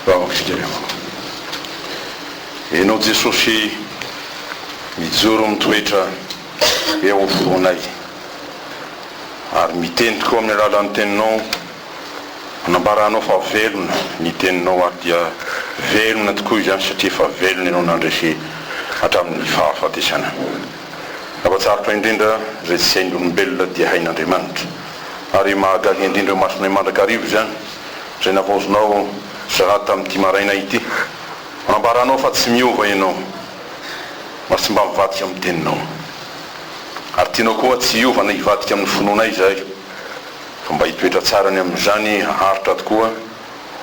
Vavaka isika ry havana. Ianao Jesosy mijoro mitoetra eo afovoanay ary miteny tokoa amin'ny alalan'ny teninao, anambaranao fa velona ny teninao ary dia velona tokoa izany satria efa velona ianao nandresy hatramin'ny fahafatesana. Zava-tsarotra indrindra izay tsy hain'ny olombelona dia hain'Andriamanitra ary mahagaga indrindra eo imasonay mandrakariva izany izay navaozinao sahady tamin'ity maraina ity. Manambaranao fa tsy miova ianao ary tsy mba mivadika amin'ny teninao. Ary tianao koa tsy hiova na hivadika amin'ny finoanay izahay, fa mba hitoetra tsara ny amin'izany haharitra tokoa,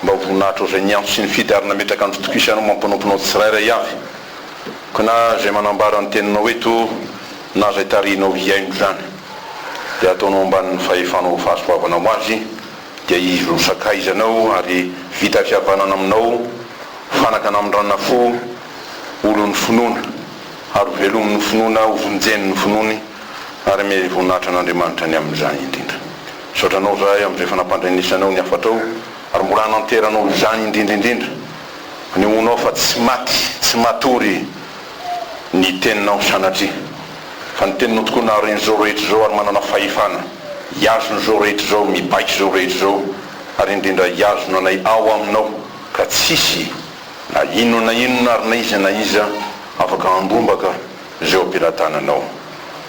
mba ho voninahitrao izay niantso sy nifidy ary nametraka ny fitokisanao mampanomponao tsirairay avy. Koa na izay manambara ny teninao eto na izay tarihinao hihaino izany, dia ataonao ambanin'ny fahefanao ho fahasoavana ho azy, dia izy no sakaizanao ary vita fihavanana aminao, fanaka namindrana fo, olon'ny finoana, ary ho velomin'ny finoana, ho vonjen'ny finoany, ary ame voninahitra an'Andriamanitra ny amin'izany indrindra. Misaotra anao izahay amin'izay efa nampandrenesanao ny hafatrao, ary mbola hananteranao izany indrindra indrindra, anehoanao fa tsy maty, tsy matory ny teninao sanatria. Fa ny teninao tokoa naharen'izao rehetra izao ary manana fahefana hihazona izao rehetra izao, mibaiko izao rehetra izao ary indrindra hihazona anay ao aminao ka tsisy na inona na inona ary na iza na iza afaka handrombaka izay ao am-pelatananao.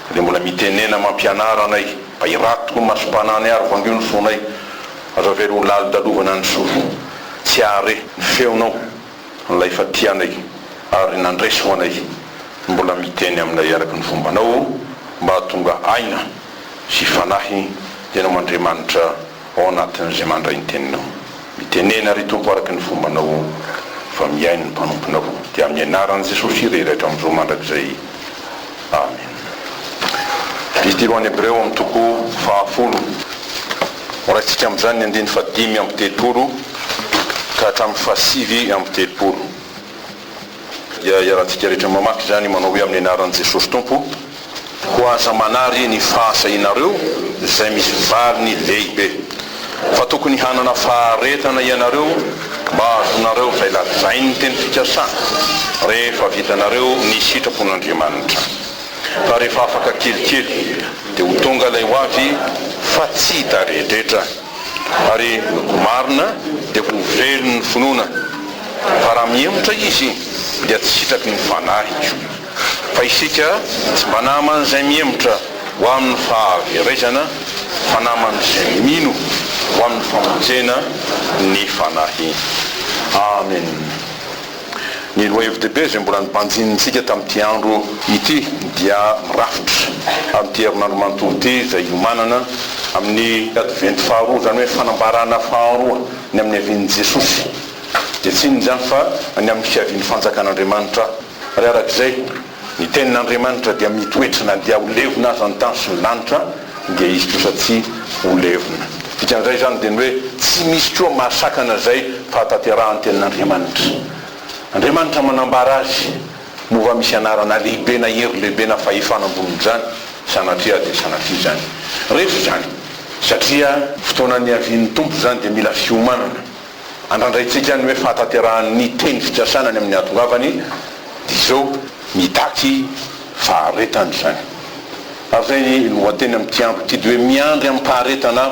Ka dia mbola mitenena mampianara anay mba hirato tokoa ny masom-pananay ary vangio ny fonay, aza avela ho lalin-dalovana ny sofina tsy hahare ny feonao. Ilay efa tia anay ary nandresy ho anay, mbola miteny aminay araka ny fombanao mba hahatonga aina sy fanahy Ianao Andriamanitra ao anatin'izay mandray ny teninao. Mitenena ry Tompo araka ny fombanao fa mihaino ny mpanomponao. Dia amin'ny anaran'i Jesosy irery hatramin'izao mandrakizay. Amen. Epistily ho an'ny Hebreo amin'ny toko fahafolo. Horaisintsika amin'izany ny andininy fahadimy amby telopolo ka hatramin'ny fahasivy amby telopolo. Dia iarahantsika rehetra mamaky izany manao hoe amin'ny anaran'i Jesosy Tompo, Koa aza manary ny fahasahianareo izay misy valiny lehibe, fa tokony hanana faharetana ianareo mba hahazoanareo izay lazain'ny teny fikasana, rehefa vitanareo ny sitrapon'Andriamanitra. Fa rehefa afaka kelikely dia ho tonga ilay ho avy fa tsy hitaredretra, ary ny marina dia ho velon'ny finoana, fa raha mihemotra izy dia tsy sitraky ny fanahiko. Fa isika tsy mba naman'izay mihemotra ho amin'ny fahaverezana, fa naman'izay mino ho amin'ny famonjena ny fanahy. Amen. Ny lohahevi-dehibe izay mbola nobanjinintsika tamin'ity andro ity dia mirafitra amin'ity herinandro manontolo ity izay iomanana amin'ny Advento faharoa, izany hoe fanambarana faharoa ny amin'ny havian'i Jesosy. Dia tsy inona izany fa ny amin'ny fiavian'ny fanjakan'Andriamanitra. Ary araka izay, ny tenin'Andriamanitra dia mitoetra na dia ho levona aza ny tany sy ny lanitra dia izy kosa tsy ho levona. Dikan'izay izany dia ny hoe tsy misy koa mahasakana izay fahatanterahan'ny tenin'Andriamanitra. Andriamanitra manambara azy, moa va misy anarana lehibe na hery lehibe na fahefana ambonin'izany? Sanatria dia sanatria izany. Rehetra izany, satria fotoana niavian'ny Tompo izany dia mila fiomanana. Andrandraintsika ny hoe fahatanterahan'ny teny fikasana ny amin'ny hahatongavany dia izao, mitaky faharetana izany. Ary izay ny lohateny amin'ity andro ity dia hoe miandry amim-paharetana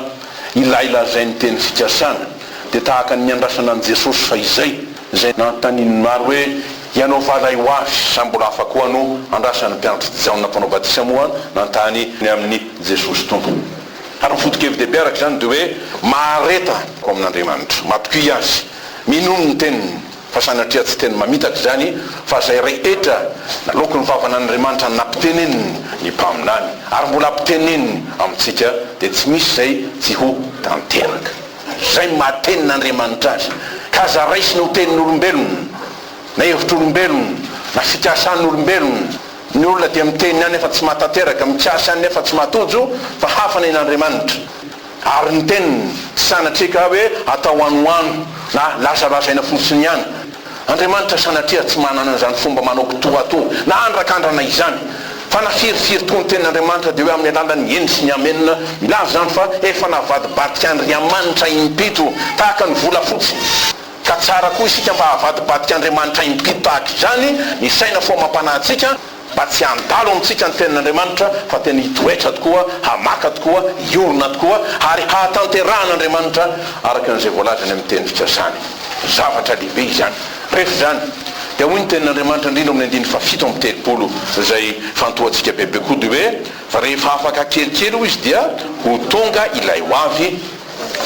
ilay lazain'ny teny fikasana dia tahaka ny niandrasana an'i Jesosy fahizay, izay nanontanian'ny maro hoe Ianao va ilay ho avy sa mbola hafa koa no andrasan'ny mpianatr'i Jaona mpanao batisa moa nanontany ny amin'i Jesosy Tompo. Ary ny foto-kevi-dehibe araka izany dia hoe mahareta ao amin'Andriamanitra, matokia Azy, minoa ny teniny, fa sanatria tsy teny mamitaka izany, fa izay rehetra naloaky ny vavan'Andriamanitra nampiteneniny ny mpaminany, ary mbola ampiteneniny amintsika, dia tsy misy izay tsy ho tanteraka. Izay no maha tenin'Andriamanitra azy, ka aza raisina ho tenin'olombelona, na hevitr'olombelona, na fikasan'olombelona. Ny olona dia miteny ihany nefa tsy mahatanteraka, mikasa ihany nefa tsy mahatojo, fa hafa ny an'Andriamanitra. Ary ny teniny, tsy sanatria ka hoe atao any ho any, na lazalazaina fotsiny ihany. Andriamanitra sanatria tsy manana an'izany fomba manao kitoatoa, na andrakandrana izany. Fa na firifiry tokoa ny tenin'Andriamanitra dia hoe amin'ny alalan'ny eny sy ny amena, milaza izany fa efa navadibadik'Andriamanitra impito, tahaka ny volafotsy. Ka tsara koa isika mba havadibadik'Andriamanitra impito tahaka izany ny saina fo amam-panahintsika, mba tsy handalo amintsika ny Tenin'Andriamanitra fa tena hitoetra tokoa, hamaka tokoa, hiorina tokoa, ary hahatanterahan'Andriamanitra araka an'izay voalazany amin'ny teny fikasany. Zavatra lehibe izany. Rehefa izany, dia hoy ny Tenin'Andriamanitra indrindra ao amin'ny andininy fahafito amby telopolo izay ifantohantsika bebe koa dia hoe, Fa rehefa afaka kelikely hoy izy dia ho tonga ilay ho avy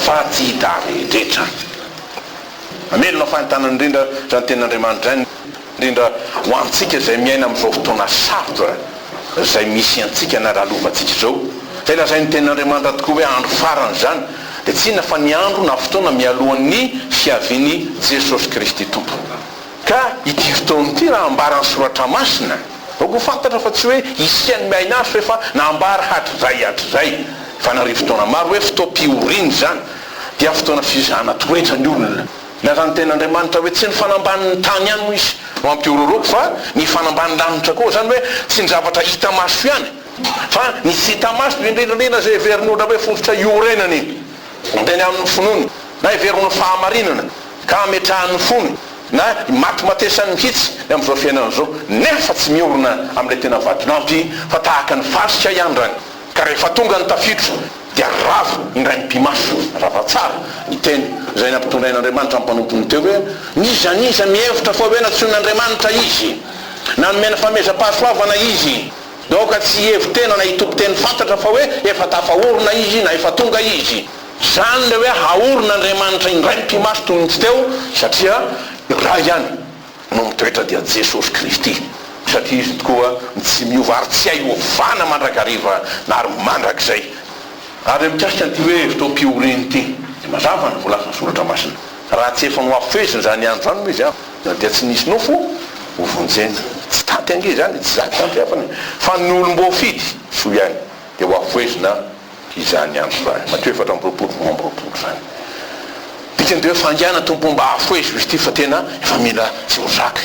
fa tsy hita rehetra. Mamelona fahitana indrindra izany Tenin'Andriamanitra izany. Indrindra ho antsika izay miaina amin'izao fotoana sarotra izay misy antsika na lalovantsika izao. Izay lazain'ny Tenin'Andriamanitra tokoa hoe andro farany izany dia tsy inona fa ny andro na fotoana mialohan'ny fiavian'i Jesosy Kristy Tompo. Ka ity fotoana ity raha ambaran'ny Soratra Masina, aoka ho fantatra fa tsy hoe isika no miaina azy fa efa nambara hatrizay hatrizay, efa an'arivo taona maro hoe fotoam-pihoriana izany dia fotoana fizahana toetra ny olona. Milaza ny Tenin'Andriamanitra hoe tsy ny fanambanin'ny tany ihany hoy izy no hampihorohoroako fa ny fanambanin'ny lanitra koa, izany hoe tsy ny zavatra hita maso ihany fa ny tsy hita maso indrindra indrindra izay heverin'ny olona hoe fototra iorenany ny amin'ny finoany na heveriny ho fahamarinana ka ametrahany ny fony na imatimatesany mihitsy ny amin'izao fiainana izao nefa tsy miorina amin'ilay tena vatolampy fa tahaka ny fasika ihany rany ka rehefa tonga ny tafiotra Dia rava indray ny pimaso. Rava tsara ny teny izay nampitondrain'Andriamanitra ny mpanompony teo hoe, N'iza n'iza mihevitra fa hoe nantsoin'Andriamanitra izy, na nomena fanomezam-pahasoavana izy, dia aoka tsy hihevi-tena na hitompo teny fantatra fa hoe efa tafaorina izy na efa tonga izy. Izany ilay hoe haorin'Andriamanitra indray ny pimaso toy ny tsy teo, satria iray ihany no mitoetra dia Jesosy Kristy, satria Izy tokoa no tsy miova ary tsy hay ovana mandrakariva na ary mandrakizay. Ary mikasika an'ity hoe fotoam-pihoriana ity, dia mazava ny voalazan'ny Soratra Masina, raha tsy efa nohafehezina izany andro izany moa izy dia tsy nisy nofo ho vonjena. Tsy tanty ange izany e, tsy zaka tanty hafany e, fa ny olom-boafidy, soa ihany, dia ho hafohezina izany andro izany. Matio 24, 22 izany. Dikany dia hoe faingàna Tompo mba hahafohezo izy ity fa tena efa mila tsy ho zaka.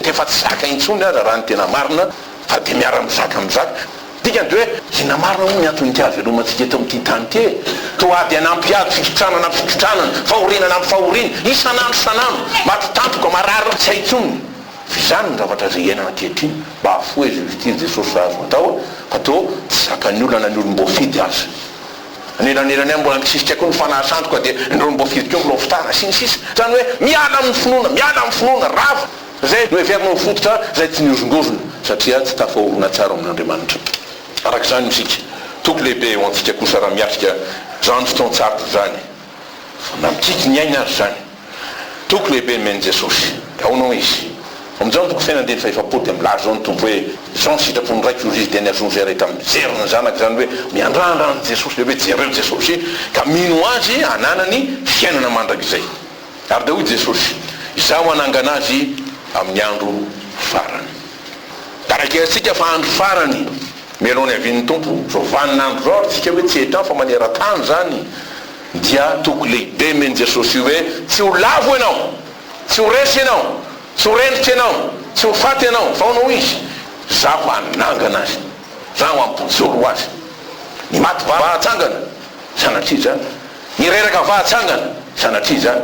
Efa tsy zaka intsony aza raha ny tena marina fa dia miara-mizaka mizaka. Dikany dia hoe inona marina moa ny anton'ity hahavelomantsika eto amin'ity tany ity e? Toa ady hanampy ady, fikitranana amin'ny fikitranana, fahoriana anampy fahoriana, isan'andro isan'andro, maty tampoka, marary tsy hay intsony. F'izany ny zavatra izay iainana ankehitriny, mba hahafohezo izy ity ry Jesosy raha azo atao, fa toa tsy zakan'ny olona na ny olom-boafidy aza. Anelanelany any mbola misisika koa ny fanahy sandoka dia ny olom-boafidy koa mbola ho fitahana sy ny sisa Izany hoe miala amin'ny finoana, miala amin'ny finoana, rava izay noheverina ho fototra izay tsy nihozongozona satria tsy tafaorina tsara ao amin'Andriamanitra. Araka izany isika, toky lehibe ho antsika kosa raha miatrika izany fotoan-tsarotra izany. Na mikiky ny aina aza izany. Toky lehibe nomen'i Jesosy. Ahoana hoy Izy? Ao amin'ny Jaona toko fahenina andininy fahefapolo dia milaza izao ny Tompo hoe, Izao ny sitrapon'ny Raiko, hoy Izy, dia ny hahazoan'izay rehetra mijery ny Zanaka, izany hoe miandrandra an'i Jesosy, ilay hoe jereo Jesosy, ka mino Azy hananany fiainana mandrakizay. Ary dia hoy Jesosy, Izaho hanangana azy amin'ny andro farany. Tarakerantsika fa andro farany mialoha ny havian'ny Tompo, izao vaninandro izao ary tsika hoe tsy eto ihany fa maneran-tany izany, Dia toky lehibe omen'i Jesosy io hoe tsy ho lavo ianao, tsy ho resy ianao, tsy ho rendrika ianao, tsy ho faty ianao, fa hono hoy Izy, Izaho hanangana azy, Izaho hampijoro azy. Ny maty va hatsangana? Sanatria izany. Ny reraka va hatsangana? Sanatria izany.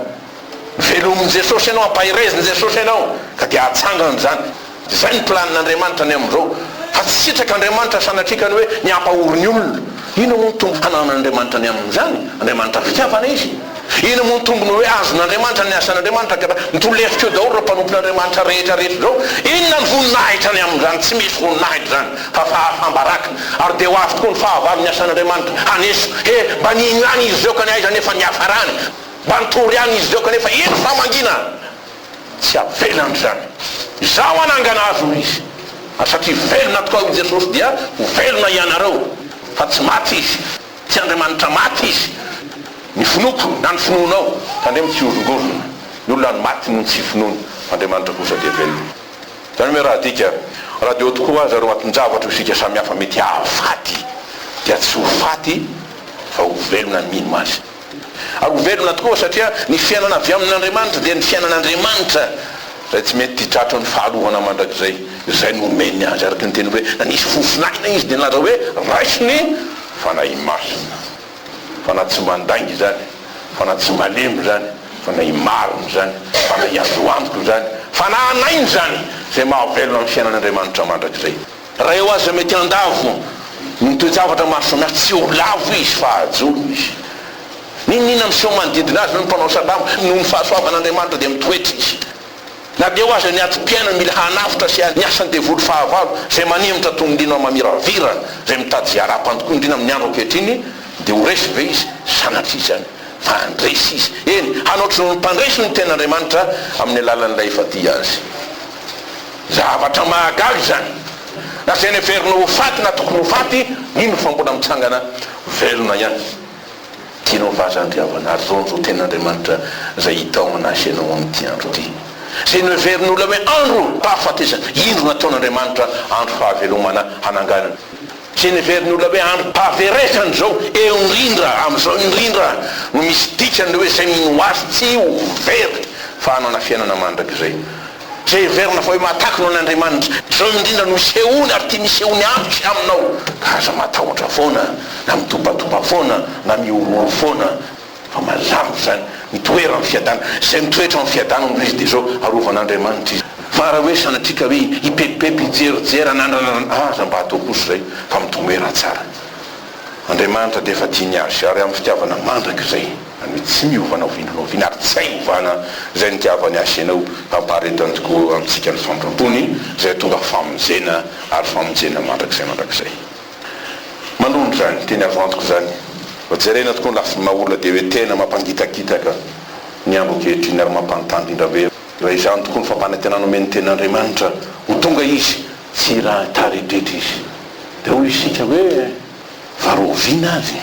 Velomin'i Jesosy ianao, ampaherezin'i Jesosy ianao, ka dia hatsangana izany. Izay ny planin'Andriamanitra ny amin'izao. Fa tsy sitrak'Andriamanitra sanatria ka ny hoe ny hampahory ny olona. Inona moa ny tombony hananan'Andriamanitra ny amin'izany? Andriamanitra fitiavana Izy. Inona moa ny tombony hoe azon'Andriamanitra ny asan'Andriamanitra ka mitolefika eo daholo ireo mpanompon'Andriamanitra rehetra rehetra izao? Inona ny voninahitra ny amin'izany? Tsy misy voninahitra izany fa fahafaham-baraka. Ary dia ho avy tokoa ny fahavalon'ny asan'Andriamanitra haneso. He, mba nino ihany izy ireo ka ny aiza anefa ny niafarany? Mba nitory ihany izy ireo kanefa eny fa mangina. Tsy avelany izany. Izaho hanangana azy, hoy Izy. Ary satria velona tokoa hoy Jesosy dia ho velona hianareo, fa tsy maty Izy. Tsy Andriamanitra maty Izy. Ny finoako na ny finoanao, tandremo tsy hihozongozona. Ny olona no maty noho ny tsy finoany, fa Andriamanitra kosa dia velona. Izany hoe raha adika, raha dia eo tokoa aza ireo anton-javatra isika samihafa mety hahafaty, dia tsy ho faty fa ho velona ny mino Azy. Ary ho velona tokoa satria ny fiainana avy amin'Andriamanitra dia ny fiainan'Andriamanitra izay tsy mety tratry ny fahalovana mandrakizay, izay nomeny azy araka ny teny hoe nanisy fofon'aina izy dia nilaza hoe raiso ny Fanahy Masina. Fanahy tsy mandainga izany, fanahy tsy malemy izany, Fanahy marina izany, Fanahy azo antoka izany, Fanahy an'aina izany, izay mahavelona amin'ny fiainan'Andriamanitra mandrakizay. Raha eo aza mety handavo ny toe-javatra maro samihafa, tsy ho lavo izy fa hajoro izy. N'inon'inona miseho manodidina azy, hoy ny mpanao salamo, noho ny fahasoavan'Andriamanitra dia mitoetra izy. Na dia eo aza ny adim-piainana mila hanafotra sy ny asan'ny devoly fahavalo izay manemitra toy ny liona mamiravira izay mitady izay harapany tokoa indrindra amin'ny andro ankehitriny, dia ho resy ve izy? Sanatria izany, fa handresy izy. Eny, hanao ohatry ny mpandresy ny tenin'Andriamanitra amin'ny alalan'ilay efa tia azy. Zavatra mahagaga izany. Na izay neverina ho faty na tokony ho faty, mino fa mbola mitsangana velona ihany. Tianao va zany ry havana ary zao no tenin'Andriamanitra izay hitaomana ahy sy ianao amin'ity andro ity? Izay noheverin'olona hoe andro pahafatesana, indro nataon'Andriamanitra andro fahavelomana hananganana. Izay noheverin'ny olona hoe andro pahaverezana izao, eo indrindra, amin'izao indrindra no misy dikany ilay hoe izay mino Azy tsy ho very fa hanana fiainana mandrakizay. Izay heverina fa hoe mahataky no an'Andriamanitra. Izao indrindra no isehoany ary tiany hisehoany amiko sy aminao. Ka aza matahotra foana, na mitobatoba foana, na mihorohoro foana, fa mazava izany, mitoera amin'ny fiadanana. Izay mitoetra amin'ny fiadanana hoy izy dia izao, arovan'Andriamanitra izy. Fa raha hoe sanatria ka hoe hipepipepy, hijerijery, hanandrana, aza mba atao kosa izay, fa mitoera tsara. Andriamanitra dia efa tia ny azy ary amin'ny fitiavana mandrakizay, izany hoe tsy miova na oviana na oviana ary tsy hay ovana izay nitiavany azy sy ianao, hampaharetany tokoa amintsika ny famindram-pony izay tonga famonjena ary famonjena mandrakizay mandrakizay. Manondro izany teny azo antoka izany fa jerena tokoa ny lafiny maha olona dia hoe tena mampangitakitaka ny andro ankehitriny ary mampanontany indrindra hoe raha izany tokoa ny fampanantenana omen'ny tenin'Andriamanitra ho tonga izy tsy raha taredretra izy. Dia hoy isika hoe, Fa rahoviana avy?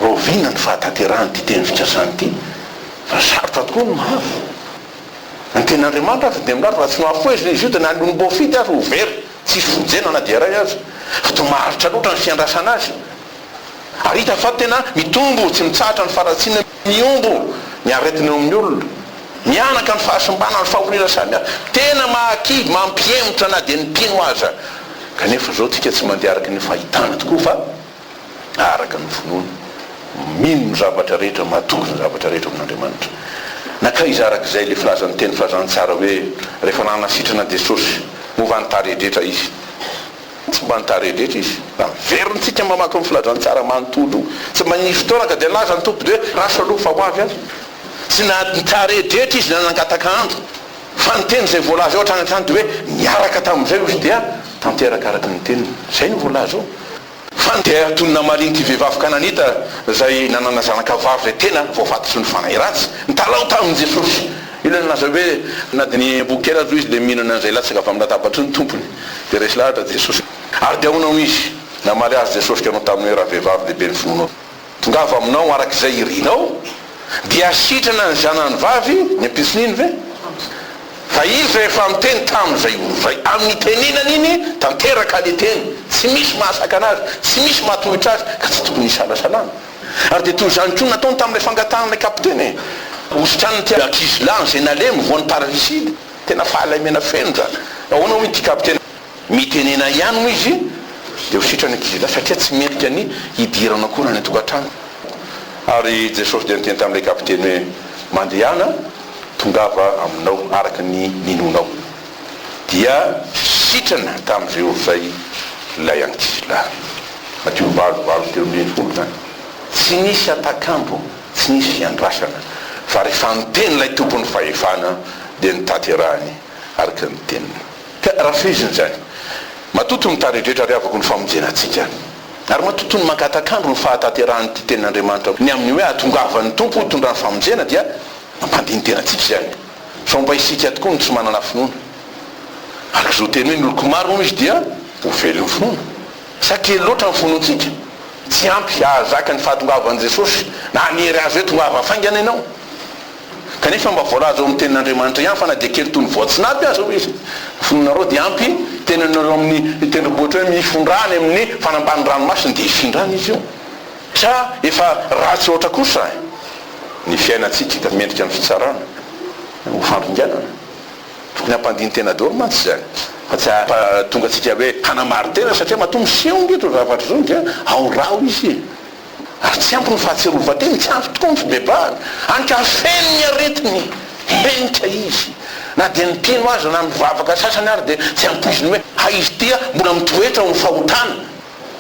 Rahoviana ny fahatanterahan'ity teny fikasana ity? Fa sarotra tokoa ny mahafo. Ny tenin'Andriamanitra aza dia milaza fa tsy nohafohezina izy io dia na ny olom-boafidy aza ho very, tsy hisy vonjena na dia iray aza. Fa toa maharitra loatra ny fiandrasana azy. Ary hita fa tena mitombo tsy mitsahatra ny faharatsiana, mihombo ny aretina eo amin'ny olona, mihanaka ny fahasimbana, ny fahoriana samihafa. Tena mahakivy, mampihemotra na dia ny mpino aza. Kanefa izao tsika tsy mandeha araka ny fahitana tokoa fa araka ny finoana. Mino ny zavatra rehetra, matoky ny zavatra rehetra amin'Andriamanitra. Nankaiza araka izay ilay filazan'ny teny filazantsara hoe rehefa nanasitrana Jesosy, moa va nitaredretra Izy? Tsy mba nitaredretra Izy. Raha miverina tsika mamaky ny filazantsara manontolo io, tsy mba nisy fotoana ka dia nilaza ny Tompo dia hoe raso aloha fa ho avy aho. Tsy nitaredretra Izy na nangataka andro. Fa ny teny izay voalaza eo hatrany hatrany dia hoe niaraka tamin'izay hozy dia tanteraka araka ny teniny. Izay no voalaza eo. Fa dia toy ny namalian'ity vehivavy Kananita izay nanana zanaka vavy izay tena voafatotry ny fanahy ratsy, nitalaho tamin'i Jesosy. Ilay nilaza hoe na dia ny amboa kely aza hoy izy dia mihinana an'izay latsaka avy amin'ny latabatry ny tompony. Dia resy lahatra Jesosy. Ary dia ahoana hoy izy? Namaly azy Jesosy ka nanao taminy hoe, Ravehivavy, lehibe ny finoanao. Tongava aminao araka izay irinao, dia sitrana ny zanany vavy, ny ampitson'iny ve? Fa izy rehefa miteny tamin'izay ora izay, amin'ny itenenany iny, tanteraka ilay teny, tsy misy mahasakana azy, tsy misy mahatohitra azy, ka tsy tokony hisalasalana. Ary dia toy izany koa no nataony tamin'ilay fangatahan'ilay kapiteny e! Hositraniny ity ankizilahy izay nalemy voan'ny paralyside, tena fahalemena feno izany. Ahoana hoy ity kapiteny? Mitenena ihany hoy izy dia ho sitrana ankizilahy satria tsy mendrika ny hidirana akory any an-tokantrano. Ary Jesosy dia niteny tamin'ilay kapiteny hoe, Mandehana, tongava aminao araka ny ninoanao. Dia sitrana tamin'izay ora izay ilay ankizilahy. Matio valo, 38 izany. Tsy nisy atakambo, tsy nisy fiandrasana, fa rehefa niteny ilay tompon'ny fahefana dia notanterahiny araka ny teniny. Ka raha fehezina izany, matoa toy ny taredretra ary havako ny famonjena antsika, ary matoa toy ny mangatak'andro ny fahatanterahan'ity tenin'Andriamanitra ny amin'ny hoe hahatongavan'ny Tompo hitondra ny famonjena dia mampandini-tena antsika izany. Sao mba isika tokoa no tsy manana finoana? Araka izao teny hoe ny oloko marina hoy izy dia ho velon'ny finoana. Sa kely loatra ny finoantsika? Tsy ampy hahazaka ny fahatongavan'i Jesosy na hanery azy hoe tongava faingana ianao. Kanefa mba voalaza ao amin'ny Tenin'Andriamanitra ihany fa na dia kely toy ny voatsinapy aza, hoy Izy, ny finoanareo dia ampy hitenenanareo amin'ny tendrombohitra hoe mifindrà any amin'ny fanambanin'ny ranomasina, dia hifindrana izy io. Sa efa ratsy loatra kosa ny fiainantsika ka mendrika ny fitsarana ho fandringanana? Tokony hampandini-tena daholo mantsy izany fa tsy hahatonga antsika hoe hanamari-tena satria matoa miseho ange izao zavatra izao dia ao raha izy e! Ary tsy ampy ny fahatsiarovan-tena, tsy ampy tokoa ny fibebahana, hany ka feno ny aretiny, henika izy. Na dia ny mpino aza na ny mpivavaka sasany ary dia tsy ampoiziny hoe hay izy ity mbola mitoetra ao amin'ny fahotana.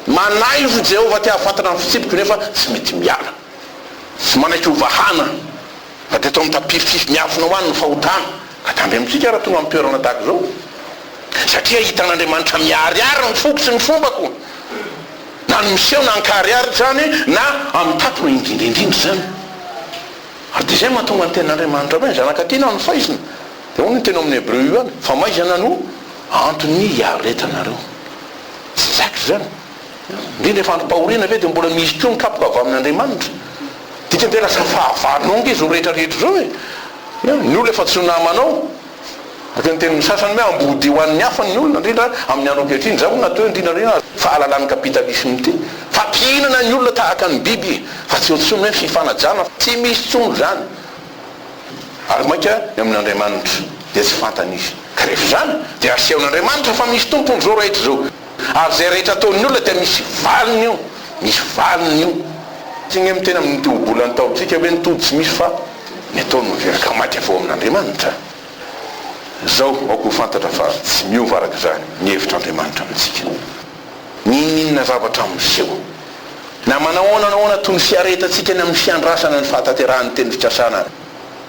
Manaivo Jehovah te hahafantatra ny fitsipiko nefa tsy mety miala. Tsy manaiky ho vahana fa dia atao mitapifify miafina ho any ny fahotana. Ka tandremontsika raha tonga amin'ny toerana tahaka izao. Satria hitan'Andriamanitra miharihary ny foko sy ny fombako. Na ny miseho na ankarihary izany na amin'ny tapona indrindra indrindra izany. Ary dia izay mahatonga ny tenin'Andriamanitra hoe ny zanaka tiana no faizina. Dia ahoana ny teny ao amin'ny Hebreo io ihany? Famaizana no antony hiaretanareo. Tsy zaka izany. Indrindra efa androm-pahoriana ve dia mbola misy koa ny kapoka avy amin'Andriamanitra? Dikany ve lasa fahavalonao ange izao rehetra rehetra izao e? Ny olona efa tsy ho namanao. Araka ny tenin'ny sasany hoe ambodia ho an'ny hafa ny olona, indrindra amin'ny andro ankehitriny. Izany hono natao hoe indrindra indrindra fahalalan'ny kapitalisma ity. Fampihinana ny olona tahaka ny biby fa tsy eo intsony hoe fifanajana. Tsy misy intsony izany. Ary mainka ny amin'Andriamanitra dia tsy fantany izy. Ka rehefa izany dia asehon'Andriamanitra fa misy Tompony izao rehetra izao. Ary izay rehetra ataon'ny olona dia misy valiny io. Misy valiny io. Tsy ny miteny amin'ny ohabolan'ny Ntaolontsika hoe ny tody tsy misy fa ny atao no very ka maika avy ao amin'Andriamanitra. Izao, aoka ho fantatra fa tsy miova araka izany ny hevitr'Andriamanitra amintsika. N'inon'inona zavatra miseho, na manao ahoana na ahoana toy ny fiaretantsika ny amin'ny fiandrasana ny fahatanterahan'ny teny fikasana,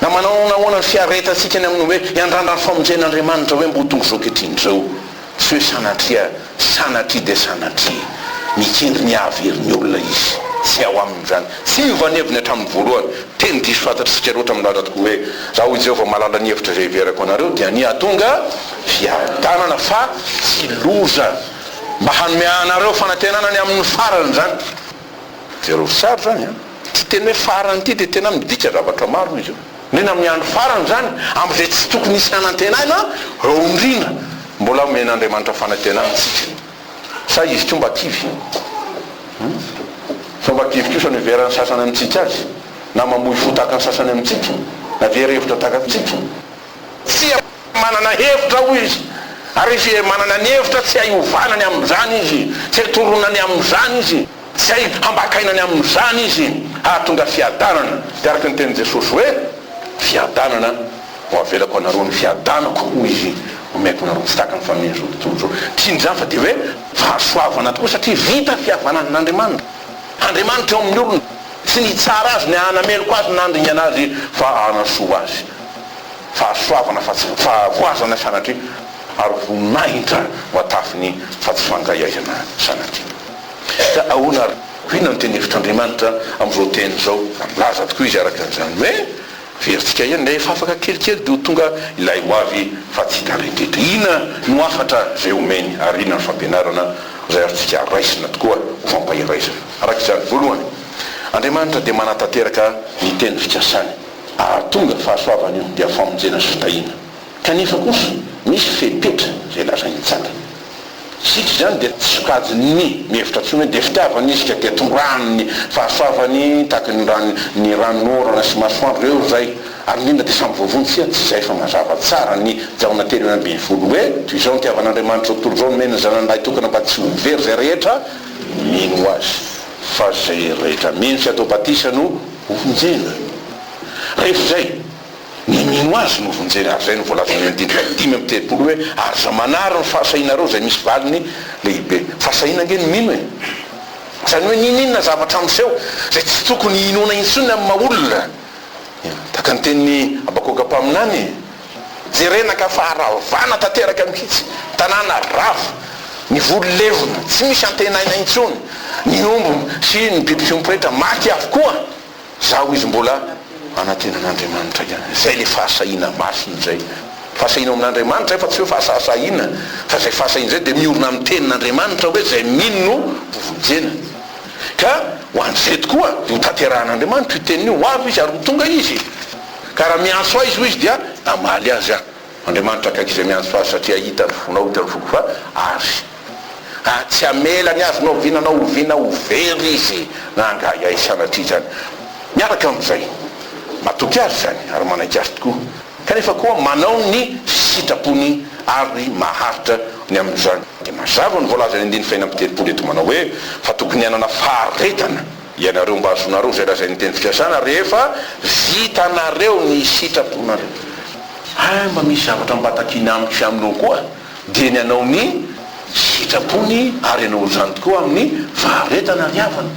na manao ahoana na ahoana ny fiaretantsika ny amin'ny hoe hiandrandra ny famonjen'Andriamanitra hoe mba ho tonga izao ankehitriny izao, Tsy hoe sanatria, sanatria dia sanatria, mikendry ny hahavery ny olona izy. Tsy ao aminy izany. Tsy miova ny heviny hatramin'ny voalohany. Teny diso fantatr'isika loatra milaza tokoa hoe, Izaho hoy Jehovah mahalala ny hevitra izay heverako anareo, dia ny hahatonga fiadanana fa tsy loza, mba hanome anareo fanantenana ny amin'ny farany izany. Jereo tsara izany an! Ity teny hoe farany ity dia tena midika zavatra maro izy io. Indrindra amin'ny andro farany izany, amin'izay tsy tokony hisy hanantenaina, eo indrindra mbola omen'Andriamanitra fanantenana isika. Sa izy koa mba kivy? Hum? Sao mba kivy kosa no iveran'ny sasany amintsika azy? Na mamoy fo tahaka ny sasany amintsika? Na very hevitra tahaka antsika? Tsia, manana hevitra hoy izy. Ary izy manana ny hevitra, tsy hay ovana ny amin'izany izy, tsy hay toroana ny amin'izany izy, tsy hay hambakaina ny amin'izany izy, hahatonga fiadanana. Dia araka ny tenin'i Jesosy hoe, Fiadanana no avelako anareo, ny fiadanako, hoy izy, omeko anareo, tsy tahaka ny fanomen'izao tontolo izao. Tsy inona izany fa dia hoe fahasoavana tokoa satria vita ny fihavanan'Andriamanitra. Andriamanitra eo amin'ny olona. Tsy ny hitsara azy, ny hanameloka azy na handringana azy fa hanasoa azy. Fahasoavana fa tsy fahavoazana sanatria ary voninahitra no atafiny fa tsy fangaihaihana sanatria. Ka ahoana ary? Inona no teny hevitr'Andriamanitra amin'izao teny izao? Milaza tokoa izy araka an'izany hoe, Verintsika ihany, rehefa afaka kelikely dia ho tonga ilay ho avy fa tsy hita rehetra. Inona no hafatra izay omeny ary inona no fampianarana izay azontsika raisina tokoa ho fampaherezana? Araka izany, voalohany, Andriamanitra dia manatanteraka ny teny fikasany. Hahatonga fahasoavana io, dia famonjena sy fitahiana. Kanefa kosa, misy fepetra izay lazainy tsara. Isika izany dia tsy sokajin'ny mihevitra intsony hoe dia fitiavana izy ka dia tondrahany ny fahasoavany tahaka ny rano ny ranonorana sy masoandro eo izay ary indrindra dia samy voavonjy tsia tsy izay fa mazava tsara ny Jaona 13 hoe toy izao nitiavan'Andriamanitra izao tontolo izao nomeny ny zanany lahitokana mba tsy ho very izay rehetra mino azy fa izay rehetra mino sy atao batisa no hovonjena rehefa izay Ny mino Azy no vonjena, ary izay no voalazan'ny andininy faha 35 hoe, Aza manary ny fahasahianareo izay misy valiny lehibe. Fahasahiana ange ny mino e! Izany hoe n'inon'inona zavatra miseho izay tsy tokony hinoana intsony amin'ny maha olona. Tahaka ny tenin'i Habakoka mpaminany e! Jerena ka faharavana tanteraka mihitsy, tanàna rava, ny voly levona, tsy misy antenaina intsony, ny omby sy ny biby fiompy rehetra maty avokoa. Zaho izy mbola manantena an'Andriamanitra ihany. Izay ilay fahasahiana masina izay. Fahasahiana ao amin'Andriamanitra izay fa tsy hoe fahasahisahiana. Fa izay fahasahiana izay dia miorina amin'ny tenin'Andriamanitra hoe izay mino no hovonjena. Ka ho an'izay tokoa dia ho tanterahan'Andriamanitra io teniny io. Ho avy izy ary ho tonga izy. Ka raha miantso ahy izy hoy izy dia hamaly azy aho. Andriamanitra akaiky izay miantso azy satria hita ny fonao, hita ny foko fa ary. Ary tsy hamela ny azy na oviana na oviana ho very izy na hangahiahy sanatria izany. Miaraka amin'izay, matoky azy izany ary manaiky azy tokoa, kanefa koa manao ny sitrapony ary maharitra ny amin'izany. Dia mazava ny voalazan'ny andininy fahenina amby 30 eto manao hoe, fa tokony hanana faharetana. ianareo mba hahazoanareo izay lazain'ny teny fikasana rehefa vitanareo ny sitraponareo. Hay mba misy zavatra mba takiana amiko sy aminao koa dia ny hanao ny sitrapony ary hanao izany tokoa amin'ny faharetana ry havana.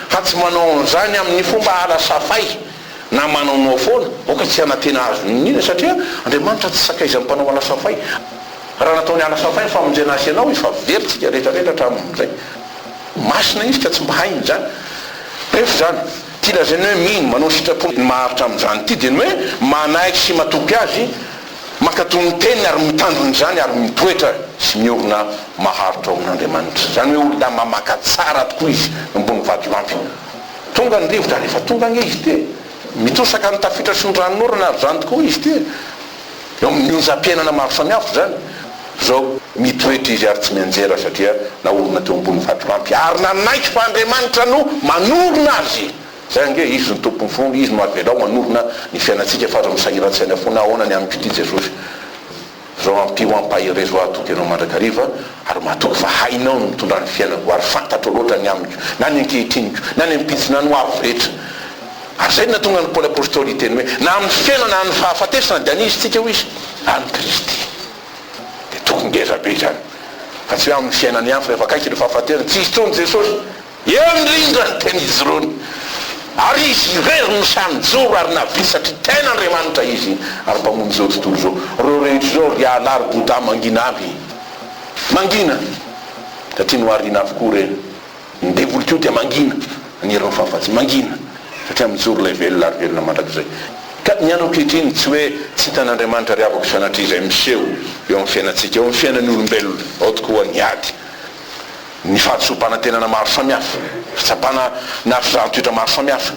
Fa tsy manao an'izany amin'ny fomba alasafay na manaonao foana, aoka tsy hanantena hahazo n'inon'inona satria Andriamanitra tsy sakaizan'ny mpanao alasafay. Raha nataony alasafay ny famonjena ahy sy ianao, efa very tsika rehetra rehetra hatramin'izay. Masina izy ka tsy mba hainy izany. Rehefa izany, ity lazainy hoe mino, manao ny sitrapony maharitra amin'izany ity dia ny hoe manaiky sy matoky Azy, mankatò ny teniny ary mitandrina izany ary mitoetra sy miorina maharitra ao amin'Andriamanitra. Izany hoe olona mamaka tsara tokoa izy ambony vatolampy. Tonga ny rivotra ary efa tonga ange izy ity e! Mitosaka ny tafiotra sy ny ranonorana ary izany tokoa izy ity e! Eo amin'ny onjam-piainana maro samihafa izany. Izao, mitoetra izy ary tsy mianjera satria naorina teo ambony vatolampy ary nanaiky fa Andriamanitra no manorina azy. Izay ange, Izy no Tompon'ny finoana, Izy no avelao hanorina ny fiainantsika fa aza misahiran-tsaina foana ahoana ny amiko ity Jesosy. Izao ampio ampaherezo aho hatoky Anao mandrakariva ary matoky fa hainao ny mitondra ny fiainako ary fantatrao loatra ny amiko na ny ankehitriniko na ny ampitso na ny ho avy rehetra. Ary izay no nahatonga an'i Paoly Apostoly hiteny hoe, na amin'ny fiainana na amin'ny fahafatesana dia an'iza isika hoy izy? An'i Kristy. Dia tokony ngeza be izany. Fa tsy hoe amin'ny fiainana ihany fa rehefa akaiky ilay fahafatesana, tsy hisy intsony Jesosy. Eo indrindra ny tena ijoroany. Ary Izy irery no sahy nijoro ary nahavita satria tena Andriamanitra Izy ary Mpamonjy izao tontolo izao. Ireo rehetra izao ry Allah ry Bouddha mangina aby. Mangina. Satria nohariana avokoa ireny. Ny devoly koa dia mangina ny herin'ny fahafatesana. Mangina. Satria mijoro ilay velona ary velona mandrakizay. Ka ny andro ankehitriny tsy hoe tsy hitan'Andriamanitra ry havako sanatria izay miseho eo amin'ny fiainantsika, eo amin'ny fiainan'ny olombelona. Ao tokoa ny ady. Ny fahadisoam-panantenana maro samihafa, fitsapana na fizahan-toetra maro samihafa.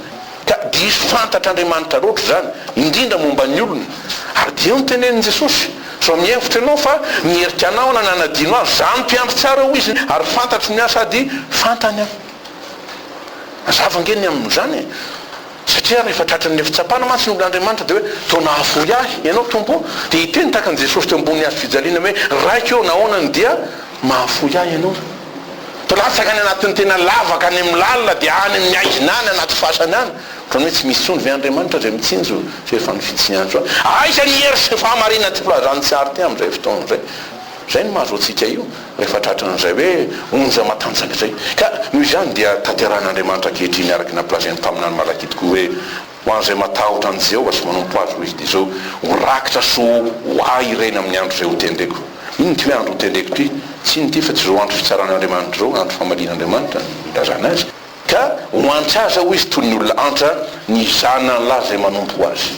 Ka diso fantatr'Andriamanitra loatra izany, indrindra momba ny olona. Ary dia eo no tenenin'i Jesosy, Sao mihevitra ianao fa niherika anao na nanadino ahy? Izaho no mpiandry tsara, hoy Izy, ary fantatro ny ahy sady fantany aho. Mazava ange ny amin'izany e! Satria rehefa tratran'ny fitsapana mantsy ny olon'Andriamanitra dia hoe, toa nahafoy ahy Ianao Tompo ô! Dia hiteny tahaka an'i Jesosy teo ambonin'ny hazo fijaliana hoe, Raiko ô, nahoana no dia mahafoy ahy Ianao? Toa latsaka any anatin'ny tena lavaka any amin'ny lalina dia any amin'ny haizina any anaty fasana any. Ohatran'ny hoe tsy misy intsony ve Andriamanitra izay mitsinjo sy efa ny fitsianjo ahy? Aiza ny hery sy ny fahamarinana ity filazantsary ity amin'izay fotoana izay? Izay no mahazo antsika io rehefa tratran'izay hoe onja matanjaka izay. Ka noho izany dia tanterahin'Andriamanitra ankehitriny araka ny nampilazain'ny mpaminany Malakia tokoa hoe, Ho an'izay matahotra an'i Jehovah sy manompo Azy, hoy izy, dia izao, Ho rakitra soa ho ahy ireny amin'ny andro izay hotendreko. Inona ity hoe andro hotendreko ity? Tsy inona ity fa tsy izao andro fitsaran'Andriamanitra izao, andro famalian'Andriamanitra no ilazana azy. Ka ho antra aza, hoy izy, toy ny olona antra ny zanany lahy izay manompo azy.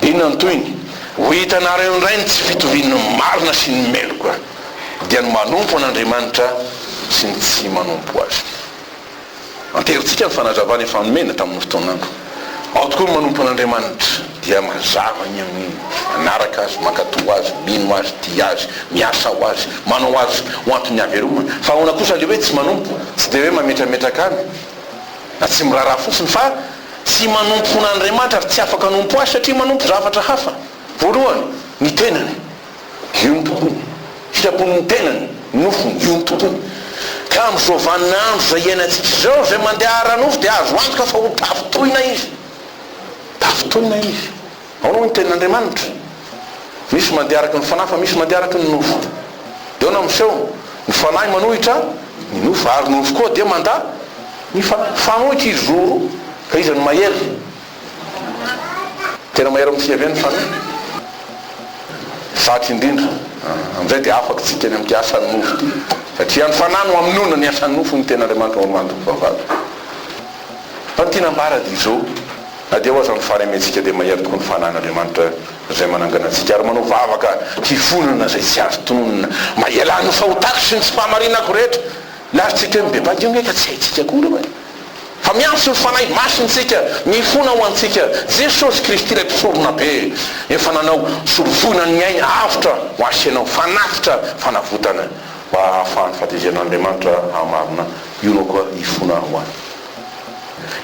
Dia inona no tohiny? Ho hitanareo indray ny tsy fitovian'ny marina sy ny meloka, dia ny manompo an'Andriamanitra sy ny tsy manompo Azy. Anterintsika ny fanazavana efa nomena tamin'ny fotoan'andro. Ao tokoa ny manompo an'Andriamanitra dia mazava ny amin'iny, manaraka Azy, mankatò Azy, mino Azy, tia Azy, miasa ho Azy, manao Azy ho anton'ny havelomana. Fa ahoana kosa ilay hoe tsy manompo? Tsy dia hoe mametrametraka any na tsy miraharaha fotsiny fa tsy manompo an'Andriamanitra ary tsy afaka hanompo Azy satria manompo zavatra hafa. Voalohany, ny tenany. Io no tompony. Sitrapon'ny tenany, ny nofony, io no tompony. Ka amin'izao vaninandro izay iainantsika izao, izay mandeha ara-nofo dia azo antoka fa ho tafintohina izy. Tafintohina izy. Ahoana hoy ny tenin'Andriamanitra? Misy mandeha araka ny fanahy fa misy mandeha araka ny nofo. Dia ahoana no miseho? Ny fanahy manohitra ny nofo, ary ny nofo koa dia mandà ny fanahy. Mifanohitra izy roa roa, ka iza no mahery? Tena mahery amintsika ve ny fanahy? Zatra indrindra. Amin'izay dia afaka isika ny amin'ity asan'ny nofo ity. Satria ny fanahy no hamonoana ny asan'ny nofo hoy ny tenin'Andriamanitra ao amin'ny Andoko fahavalo. Fa ny tiana ambara dia izao, na dia eo aza ny fahalementsika dia mahery tokoa ny fanahin'Andriamanitra izay manangana antsika ary manao vavaka hifonana izay tsy azo tononina mba hialan'ny fahotako sy ny tsy fahamarinako rehetra. Lazaintsika hoe mibebaha io ange ka tsy haintsika akory io e. Fa miantso ny Fanahy Masintsika mifona ho antsika, Jesosy Kristy ilay Mpisoronabe efa nanao solovoina ny ainy avotra ho ahy sy ianao, fanatitra fanavotana mba hahafahan'ny fahatezeran'Andriamanitra hahamarina io anao koa hifona ho ahy.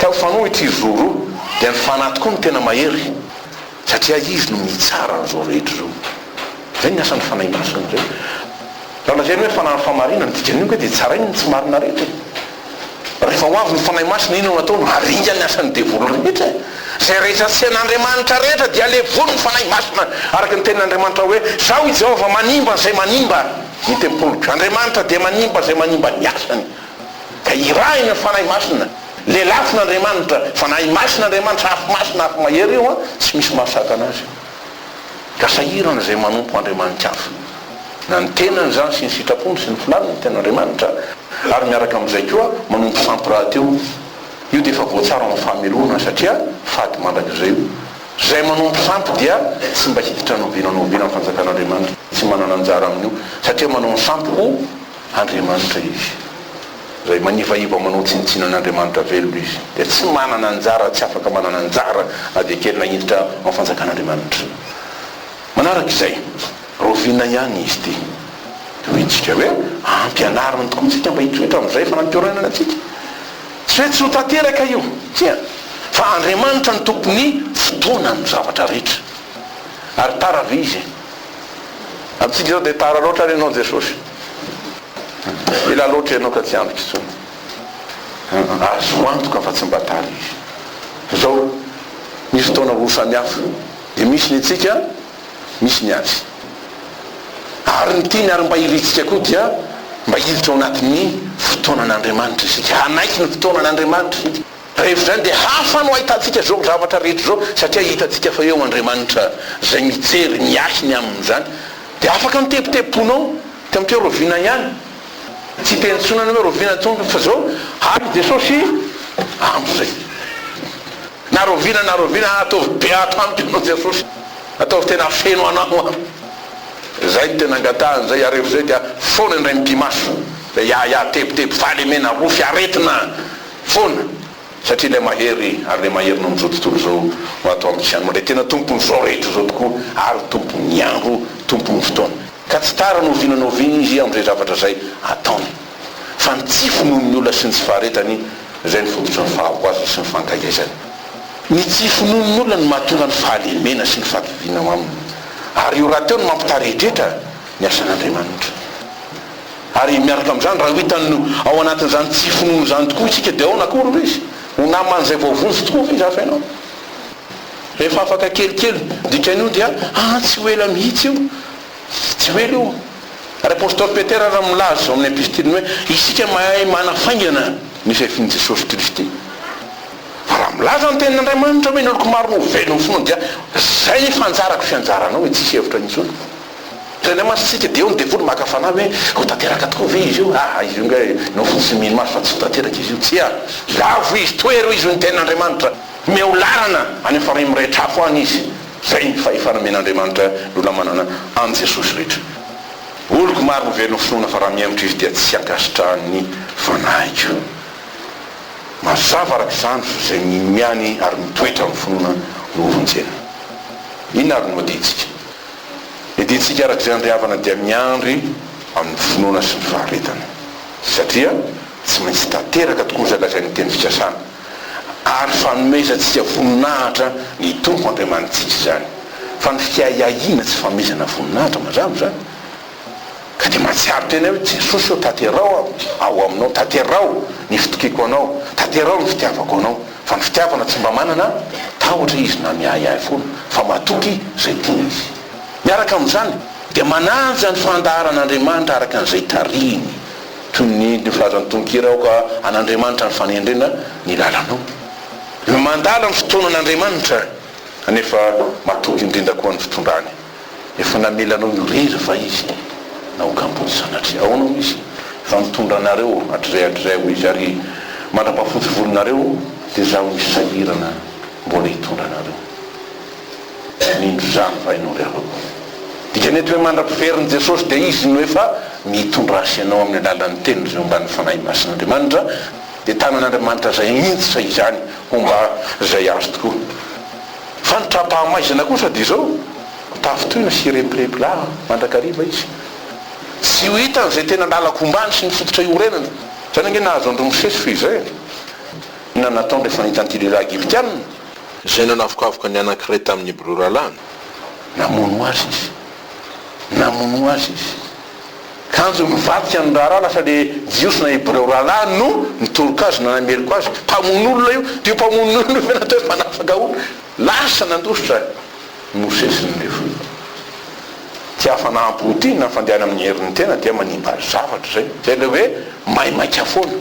Ka mifanohitra izy roroa dia ny Fanahy tokoa no tena mahery satria Izy no mitsara an'izao rehetra izao. Izay ny asan'ny Fanahy Masina izay. Raha lazaina hoe Fanahin'ny fahamarinana, ny dikan'io ange dia tsarainy ny tsy marina rehetra e. Rehefa ho avy ny Fanahy Masina, inona no ataony? Haringany ny asan'ny devoly rehetra. Izay rehetra tsy an'Andriamanitra rehetra dia levon'ny Fanahy Masina, araka ny tenin'Andriamanitra hoe, Izaho i Jehovah manimba an'izay manimba ny tempoliko. Andriamanitra dia manimba izay manimba ny asany. Ka irahiny ny Fanahy Masina. Lelafon'Andriamanitra, Fanahy Masina Andriamanitra, afo masina, afo mahery io an, tsy misy mahasakana azy. Ka sahirana izay manompo andriamani-kafa. Na ny tenany izany sy ny sitrapony sy ny filany no tian'Andriamanitra, ary miaraka amin'izay koa manompo sampy rahateo. Io dia efa voatsara ao amin'ny fahamelohana satria fady mandrakizay io. Izay manompo sampy dia tsy mba hiditra n'oviana n'oviana amin'ny fanjakan'Andriamanitra, tsy manana anjara amin'io satria manao ny sampy ho Andriamanitra izy. Izay manivaiva manao tsinontsinona an'Andriamanitra velona izy dia tsy manana anjara, tsy afaka manana anjara na dia kely na hiditra ao amin'ny fanjakan'Andriamanitra. Manaraka izay, rahoviana ihany izy ity? Dia hoy isika hoe, ampianarina tokoa isika mba hitoetra amin'izay efa nampiorenana antsika. Tsy hoe tsy ho tanteraka io, tsia, fa Andriamanitra no tompon'ny fotoana amin'ny zavatra rehetra. Ary tara ve izy? Amintsika izao dia tara loatra ary ianao Jesosy. Ela loatra ianao ka tsy andriko intsony. Azo antoka fa tsy mba tara izy. Izao, misy fotoana roa samihafa. Dia misy ny antsika, misy ny azy. Ary ny tiany ary mba irintsika koa dia mba hiditra ao anatin'ny fotoanan'Andriamanitra isika. Hanaiky ny fotoanan'Andriamanitra isika. Rehefa izany dia hafa no ahitantsika izao zavatra rehetra izao satria hitantsika fa eo Andriamanitra izay mijery, miahy ny amin'izany. Dia afaka ny tebitebim-ponao, dia miteo rahoviana ihany. Tsy hiteny intsony ianao hoe rahoviana Tompo fa izao ary Jesosy andro izay. Na rahoviana na rahoviana ataovy be ato amiko ianao Jesosy. Ataovy tena feno anao aho. Izay no tena angatahana izay ary rehefa izay dia foana indray mipi-maso. Ilay ahiahy, tebiteby, fahalemena, rofy, aretina. Foana, satria ilay Mahery ary ilay Mahery noho amin'izao tontolo izao no ato amiko ihany, ilay tena Tompon'izao rehetra izao tokoa ary Tompon'ny andro, Tompon'ny fotoana. Ka tsy tara na oviana na oviana Izy amin'izay zavatra izay ataony. Fa ny tsy finoan'ny olona sy ny tsy faharetany izay no fototry ny fahavoazana sy ny fankahiaizany. Ny tsy finoan'ny olona no mahatonga ny fahalemena sy ny fahakiviana ao aminy. Ary io rahateo no mampitaredretra ny asan'Andriamanitra. Ary miaraka amin'izany, raha ho hitan'ny ao anatin'izany tsy finoana izany tokoa isika, dia ahoana akory hoy izy? Ho naman'izay voavonjy tokoa ve izaho ianao? Rehefa afaka kelikely, dikan'io dia, ah, tsy ho ela mihitsy io. Tsy ho ela io. Ary Apostoly Petera ary milaza ao amin'ny epistiliny hoe, isika mahay manafaingana ny fiavian'i Jesosy Kristy. Fa raha milaza ny tenin'Andriamanitra hoe ny oloko marina ho velon'ny finoana, dia izay efa anjarako sy anjaranao e, tsisy hevitra intsony. Indraindray mantsy isika dia eo ny devoly maka fanahy hoe ho tanteraka tokoa ve izy io? Aa izy io angaha ianao fotsiny tsy mino azy fa tsy ho tanteraka izy io. Tsia! Lavo izy, tohero izy hoy ny tenin'Andriamanitra. Omeo lalana any amin'ny farihy mirehitra afo any izy. Izay ny fahefana omen'Andriamanitra ny olona manana an'i Jesosy rehetra. Oloko maro no velon'ny finoana fa raha mihemotra izy dia tsy ankasitrahan'ny fanahiko. Mazava araka izany fa izay mino ihany ary mitoetra amin'ny finoana no hovonjena. Inona ary no adidintsika? Ny didintsika araka izay andriavana dia miandry amin'ny finoana sy ny faharetana, satria tsy maintsy tanteraka tokoa izay lazain'ny teny fikasana, ary fanomezantsika voninahitra ny Tompo Andriamanitsika izany, fa ny fiahiahiana tsy fanomezana voninahitra, mazava izany? Ka dia mahatsiaro tena hoe, Jesosy ô, tanterao aho ao aminao, tanterao ny fitokiako Anao, tanterao ny fitiavako Anao. Fa ny fitiavana tsy mba manana tahotra izy na miahiahy foana, fa matoky izay tiany izy. Miaraka amin'izany, dia manaja ny fandaharan'Andriamanitra araka an'izay tarihiny, toy ny filazan'ny tononkira Aoka an'Andriamanitra ny fanendrena ny lalanao. Mandala ny fotoanan'Andriamanitra, kanefa matoky indrindra koa ny fitondrany. Efa namela anao irery va izy na ho kamboty sanatria? Ahoana hoy izy? Efa nitondra anareo hatrizay hatrizay hoy izy ary mandra-pahafotsy volonareo dia izaho misy sahirana mbola hitondra anareo. Mino izany va ianao ry havako? Dikany eto hoe mandra-piverin'i Jesosy dia Izy no efa mitondra ahy sy ianao amin'ny alalan'ny teniny izay omban'ny Fanahy Masin'Andriamanitra dia tanan'Andriamanitra izay mihitsy izany homba izay azy tokoa. Fa ny tra-pahamaizana kosa dia izao, ho tafintohina sy hirempirempy lava mandrakariva izy. Tsy ho hitany izay tena lalan-kombany sy ny fototra iorenany. Izany ange nahazo an-dry Mosesy fehizay e! Inona no nataony rehefa nahita an'ity lehilahy Egyptiana? Izay nanavokavoka ny anankiray tamin'ny Hebreo rahalahiny. Namono azy izy. Namono azy izy. Kanjo mivadika ny raharaha, lasa le Jiosy na Hebreo rahalahy no nitoroka azy, nanameloka azy. Mpamono olona io, dia io mpamono olona io ve natao hoe mpanafaka olona? Lasa nandositra i Mosesy ny lefona. Tsy hafanam-po ity na fandehana amin'ny herin'ny tena dia manimba zavatra izay. Izay ilay hoe maimaika foana.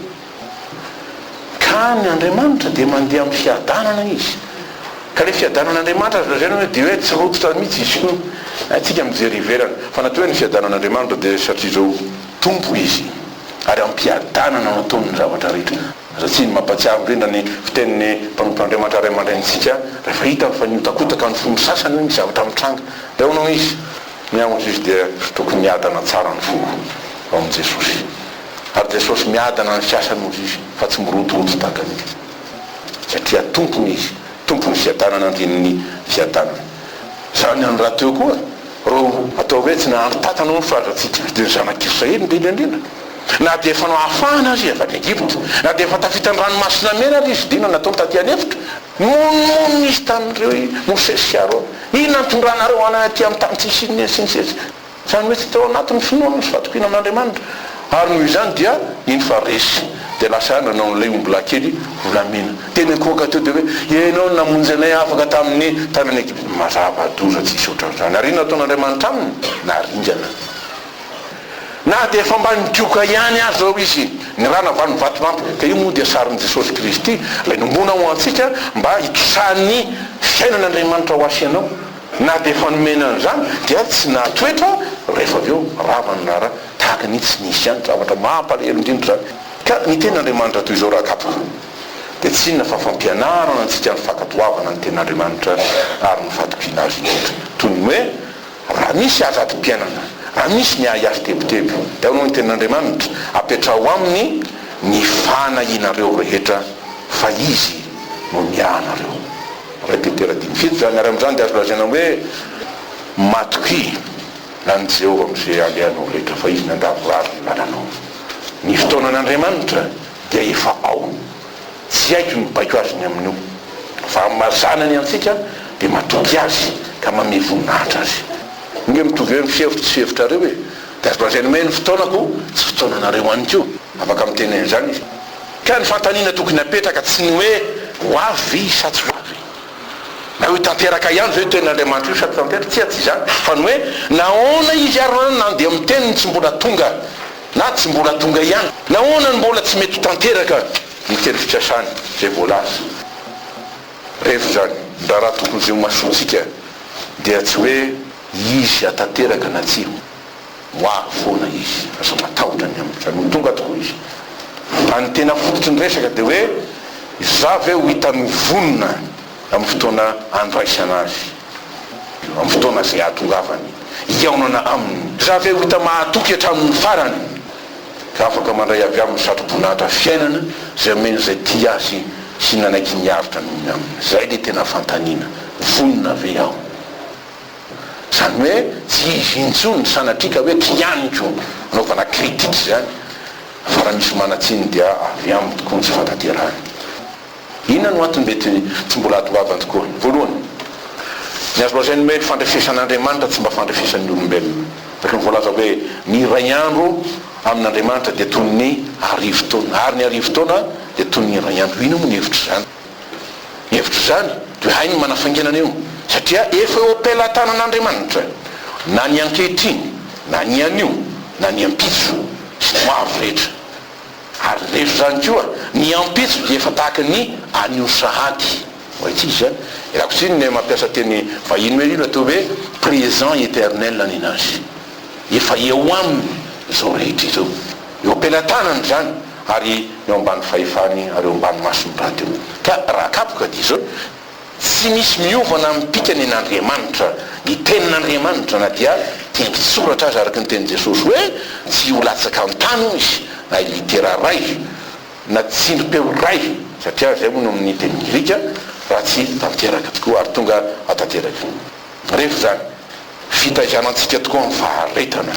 Ka ny Andriamanitra dia mandeha amin'ny fiadanana Izy. Ka ilay fiadanan'Andriamanitra azo lazaina hoe dia hoe tsy rototra mihitsy izy koa. Haintsika mijery ivelany. Fa na toa hoe ny fiadanan'Andriamanitra dia satria izao Tompo Izy ary am-piadanana no ataony ny zavatra rehetra. Aza tsiny mampatsiaro indrindra ny fitenin'ny mpanompon'Andriamanitra ray aman-drenintsika rehefa hitany fa nihotakotaka ny fon'ny sasany hoe misy zavatra mitranga. Dia hono izy, miangona izy dia tokony miadana tsara ny foko ao amin'i Jesosy. Ary Jesosy miadana ny fiasany hozy izy fa tsy mirotoroto tahaka ny satria Tompony izy, Tompon'ny fiadanana andrian'ny fiadanana. Izany andro rahateo koa ro atao hoe tsy nahandro tatana hono fa aza-tsika dia ny zanak'Israely indrindra indrindra. Na dia efa nohafahana aza izy avy any Egypta, na dia efa tafita ny ranomasina mena aza izy dia inona nataony taty an'efitra? Nimonomonona izy tamin'ireo i Mosesy sy Arona, inona nitondranareo anay aty amin'ny tany tsisy inona sy ny sisa. Izany hoe tsy tao anatin'ny finoana sy fatokiana amin'Andriamanitra. Ary noho izany dia nino fa resy. Dia lasa nanao an'ilay ombilahy kely volamena. Dia nikohaka teo dia hoe, Ianao no namonjy anay afaka tamin'ny tanan'i Egypta. Mazava-doza tsisy ohatran'izany. Ary inona nataon'Andriamanitra aminy? Naringana. Na dia efa mba nigoka ihany aza izao izy, ny rà navalo ny vatolampy, ka io moa dia sarin'i Jesosy Kristy, ilay nombona ho antsika mba hitosahan'ny fiainan'Andriamanitra ho ahy sy ianao. Na dia efa nomena an'izany dia tsy nahatoetra rehefa avy eo rava ny raharaha tahaka ny tsy nisy ihany, zavatra mampalahelo indrindra izany. Ka ny tenin'Andriamanitra toy izao raha kapoka dia tsy inona fa fampianarana antsika ny fankatoavana ny tenin'Andriamanitra ary ny fatokiana azy indrindra. Toy ny hoe raha misy azadim-piainana, raha misy ny ahiahy tebiteby dia hoy ny tenin'Andriamanitra, apetraho aminy ny fanahianareo rehetra fa izy no miahy anareo. Iray Petera 57 izany, ary amin'izany dia azo lazaina hoe matokia an'i Jehovah amin'izay alehanao rehetra, fa Izy nandavorary ny lalanao. Ny fotoanan'Andriamanitra dia efa ao. Tsy haiko ny mibaiko Azy ny amin'io. Fa amin'ny maha zanany antsika dia matoky Azy ka manome voninahitra Azy. Ange mitovy hoe ny fihevitro tsy fihevitrareo e! Dia azo lazaina hoe ny fotoanako tsy fotoananareo ihany koa. Afaka miteny an'izany izy. Ka ny fanontaniana tokony hapetraka tsy ny hoe ho avy ve izy sa tsy ho avy? Na hoe tanteraka ihany ve io tenin'Andriamanitra io sa tsy tanteraka? Tsia, tsy izany. Fa ny hoe nahoana izy ary no nandeha miteny ny tsy mbola tonga na tsy mbola tonga ihany? Nahoana no mbola tsy mety ho tanteraka ny teny fikasany izay voalaza? Rehefa izany, ny raharaha tokony izay ho masointsika dia tsy hoe izy hatanteraka na tsia. Ho avy foana izy, aza matahotra ny amin'izany, ho tonga tokoa izy. Fa ny tena fototry ny resaka dia hoe, izaho ve ho hitany ho vonona amin'ny fotoana handraisana azy, amin'ny fotoana izay hahatongavany, hihaonana aminy? Izaho ve ho hita mahatoky hatramin'ny farany, ka afaka mandray avy aminy satroboninahitra fiainana izay omeny izay tia azy sy nanaiky niaritra noho ny aminy? Izay ilay tena fanontaniana, vonona ve aho? Izany hoe tsy izy intsony sanatria ka hoe kianiko anaovana critique izany fa raha misy manan-tsiny dia avy aminy tokoa ny tsy fahatanterahany. Inona no antony mety tsy mbola hahatongavany tokoa? Voalohany, ny azo lazaina hoe ny fandrefesan'Andriamanitra tsy mba fandrefesan'ny olombelona. Araka ny voalaza hoe ny iray andro amin'Andriamanitra dia toy ny arivotaona ary ny arivotaona dia toy ny iray andro. Inona moa ny hevitr'izany? Ny hevitr'izany dia hoe hainy ny manafaingana an'io satria efa eo am-pelatanan'Andriamanitra na ny ankehitriny na ny anio na ny ampitso sy ny ho avy rehetra. Ary rehefa izany koa ny ampitso dia efa tahaka ny anio sahady. Ho haintsika izany. Ialako tsiny ny mampiasa teny vahiny hoe io no atao hoe présent éternel nenazy. Efa eo aminy izao rehetra izao. Eo am-pelatanany izany ary eo ambany fahefany ary eo ambany masony rahateo. Ka raha akapoka dia izao, tsy misy miova na mipika ny an'Andriamanitra, ny tenin'Andriamanitra na dia tendron-tsoratra aza araka ny tenin'i Jesosy hoe tsy ho latsaka an-tany hoy izy na litera iray na tsindrim-peo iray satria izay moa no amin'ny teny grika raha tsy tanteraka tokoa ary tonga hatanteraka. Rehefa izany, fitaizana antsika tokoa amin'ny faharetana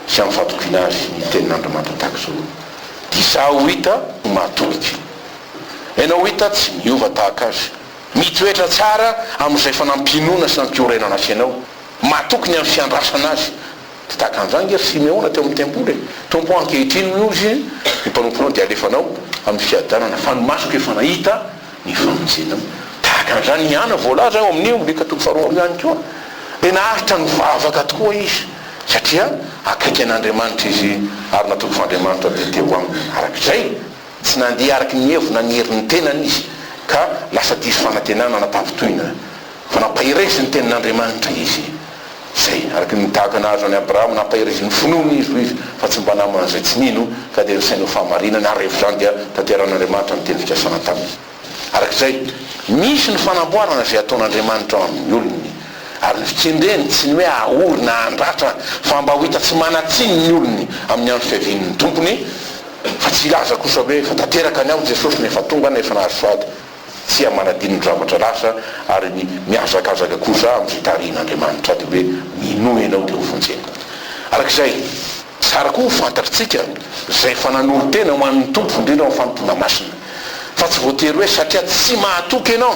sy amin'ny fatokiana Azy ny Tenin'Andriamanitra tahaka izao. Dia izaho ho hita ho mahatoky. Ianao ho hita tsy miova tahaka Azy. Mitoetra tsara amin'izay efa nampinoana sy nampiorenana Azy ianao. Matoky ny amin'ny fiandrasana Azy. Tsy tahaka an'izany ange ry Simeona teo amin'ny tempoly e! Tompo ô, ankehitriny hoy izy, ny mpanomponao dia alefanao amin'ny fiadanana, fa ny masoko efa nahita ny famonjenao. Tahaka an'izany ihany voalaza ao amin'io Lioka toko faharoa ihany koa. Dia naharitra nivavaka tokoa izy, satria akaiky an'Andriamanitra izy ary natoky fa Andriamanitra dia teo aminy. Araka izay, tsy nandeha araka ny heviny na ny herin'ny tenany izy, ka lasa diso fanantenana na tafintohina, fa nampaherezy ny tenin'Andriamanitra izy. Izay, araka ny tahaka nahazo an'i Abrahama, nampaherezin'ny finoany izy, hoy izy, fa tsy mba naman'izay tsy nino, ka dia nisaina ho fahamarinana, ary rehefa izany dia tanterahan'Andriamanitra ny teny fikasana taminy. Araka izay, misy ny fanamboarana izay ataon'Andriamanitra ao amin'ny olony, ary ny fikendreny tsy ny hoe hahory na handratra, fa mba ho hita tsy manan-tsiny ny olony amin'ny andro fiavian'ny Tompony, fa tsy hilaza kosa hoe efa tanteraka ny aho Jesosy no efa tonga na efa nahazo sahady. Tsia manadino ny zavatra lasa ary ny mihazakazaka kosa amin'izay tarihin'Andriamanitra dia hoe minoa ianao dia ho vonjena. Araka izay, tsara koa ho fantatritsika izay efa nanolo-tena ho an'ny Tompo indrindra ao amin'ny fanompoana masina fa tsy voatery hoe satria tsy mahatoky ianao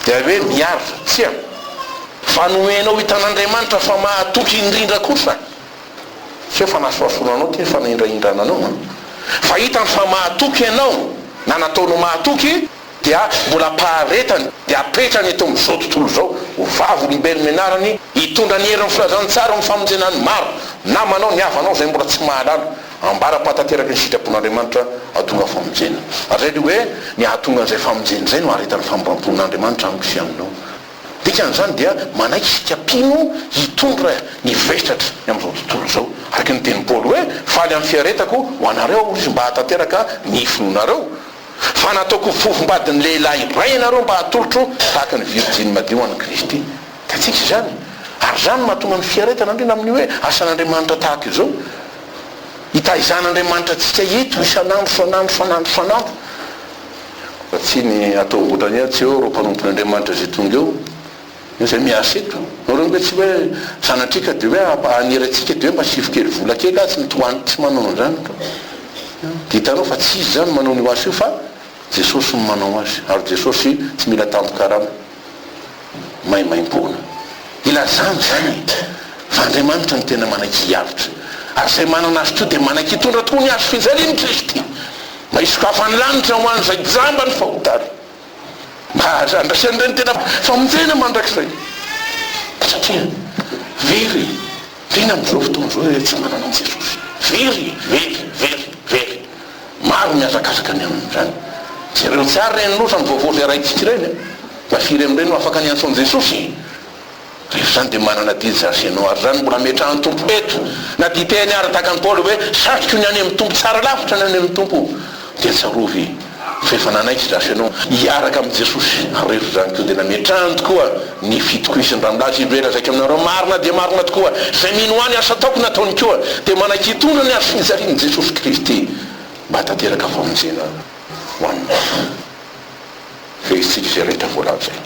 dia hoe miaritra. Tsia. Fa nomenao hitan'Andriamanitra fa mahatoky indrindra kosa. Tsy hoe fanasohasoana anao ity ny fanaindraindrana anao an! Fa hitany fa mahatoky ianao na nataony ho mahatoky dia mbola ampaharetany dia apetrany eto amin'izao tontolo izao ho vavolombelon'ny anarany hitondra ny herin'ny filazantsara amin'ny famonjena ny maro, namanao, ny havanao izay mbola tsy mahalala, ambara-pahatanteraky ny sitrapon'Andriamanitra hahatonga famonjena. Ary izay dia hoe ny hahatonga an'izay famonjena izay no haharetan'ny famindram-pon'Andriamanitra amiko sy aminao. Dikan'izany dia manaiky isika mpino hitondra ny vesatra ny amin'izao tontolo izao. Araka ny tenin'i Paoly hoe, Faly amin'ny fiaretako ho anareo aho, hoy izy, mba hahatanteraka ny finoanareo. Fa nataoko ho fofombadin'ny lehilahy iray ianareo mba hatolotro tahaka ny virjiny madio an'i Kristy. Hitantsika izany. Ary izany no mahatonga ny fiaretana, indrindra amin'ny hoe asan'Andriamanitra tahaka izao. Itaizan'Andriamanitra antsika eto isan'andro, isan'andro, isan'andro, isan'andro. Fa tsy ny atao otrany hoe tsy eo ireo mpanompon' Andriamanitra izay tonga eo, eo izay miasa eto. Nareo ange tsy hoe sanatria ka dia hoe hanery antsika dia hoe mba asio kely vola kely ah, tsy mitohany tsy manao an'izany ka. Dia hitanao fa tsy izy izany manao an'io asa io fa Jesosy no manao azy. Ary Jesosy tsy mila tambin-karama. Maimaimpoana. Ilazana izany fa Andriamanitra no tena manaiky hiavotra. Ary izay manana azy koa dia manaiky hitondra tokoa ny hazo fijalian'i Kristy. Mba hisokafan'ny lanitra ho an'izay jamba ny fahotany. Mba handraisan'ireny tena famonjena mandrakizay. Satria very tena amin'izao fotoana izao ireo tsy manana an'i Jesosy. Very, very, very, very. Maro ny mihazakazaka ny amin'izany. Jereo tsara ireny loza ny vaovao izay raintsika ireny a! Mba firy amin'ireny no afaka niantso an'i Jesosy? Rehefa izany dia manana adidy izany sy ianao ary izany mbola ametrahan'ny Tompo eto. Na dia hiteny ary tahaka an'i Paoly hoe, Satriko ny any amin'ny Tompo, tsara lavitra ny any amin'ny Tompo. Dia tsarovy fa efa nanaiky izaho sy ianao hiaraka amin'i Jesosy ary rehefa izany koa dia nametrahany tokoa ny fitokisany raha milaza izy hoe, Lazaiko aminareo marina dia marina tokoa, izay mino ahy ny asa ataoko nataony koa dia manaiky hitondra ny hazo fijalian'i Jesosy Kristy mba hahatanteraka famonjena ho an'ny maro. Fehezintsika izay rehetra voalaza izay.